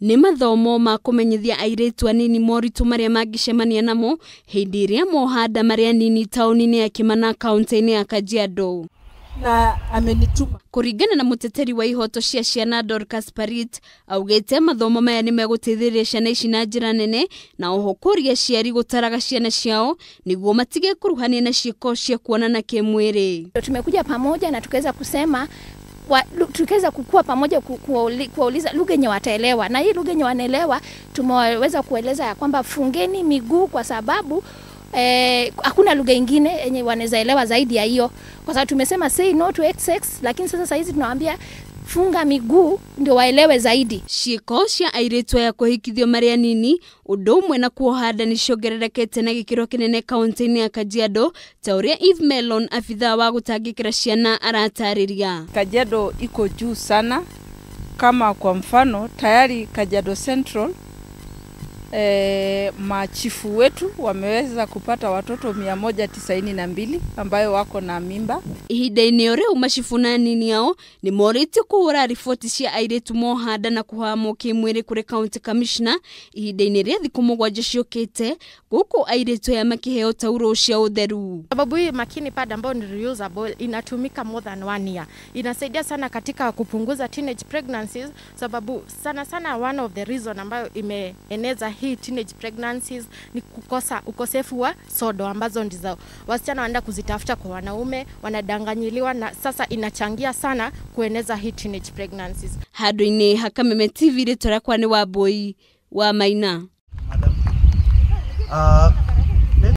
Nĩ mathomo ma kũmenyithia airĩtu anini moritũ marĩa mangĩcemania namo hĩndĩ ĩrĩa moha nda marĩ anini taũni-inĩ ya Kimana, kaunti-inĩ ya Kajiado. Na amenituma. Kũringana na mũteteri wa ihoto cia ciana Dorcas Parit, augĩte mathomo maya nĩ megũteithĩrĩria ciana ici na njĩra nene, na oho kũria aciari gũtaraga ciana ciao nĩguo matige kũruhania na ciĩko cia kuonana kĩmwĩrĩ. Tumekuja pamoja na tukaweza kusema tukaweza kukua pamoja kuwauliza lugha yenye wataelewa, na hii lugha yenye wanaelewa tumeweza kueleza ya kwamba fungeni miguu, kwa sababu hakuna lugha ingine yenye wanaweza elewa zaidi ya hiyo, kwa sababu tumesema say no to sex, lakini sasa hizi tunawaambia funga miguu ndio waelewe zaidi. Ciĩko cia airĩtu aya kũhikithio marĩ anini ũndũ ũmwe na kuoha nda nĩ ciongererekete na gĩkĩro kĩnene kaunti-inĩ ya Kajiado, ta ũrĩa Eve Melon, abithaa wa gũtangĩkĩra ciana, aratarĩria. Kajiado iko juu sana. Kama kwa mfano tayari Kajiado Central machifu wetu wameweza kupata watoto 192 ambayo wako na mimba. Ihinda-inĩ o rĩu macibu na anini ao nĩ morĩtio kũhũra riboti cia airĩtu moha nda na kũhamwo kĩmwĩrĩ kũrĩ county commissioner ihinda-inĩ rĩa thikũ 7 ciũkĩte, gũkũ airĩtu aya makĩheo tauro cia ũtheru. Sababu hii Makini Pad ambayo ni reusable inatumika more than 1 year. Inasaidia sana katika kupunguza teenage pregnancies, sababu sana sana one of the reason ambayo imeeneza hii teenage pregnancies ni kukosa ukosefu wa sodo ambazo ndizo wasichana wanaenda kuzitafuta kwa wanaume, wanadanganyiliwa, na sasa inachangia sana kueneza hii teenage pregnancies. Handũ-inĩ ha Kameme TV, rĩtwa rĩakwa nĩ Wambui wa Maina. Madam.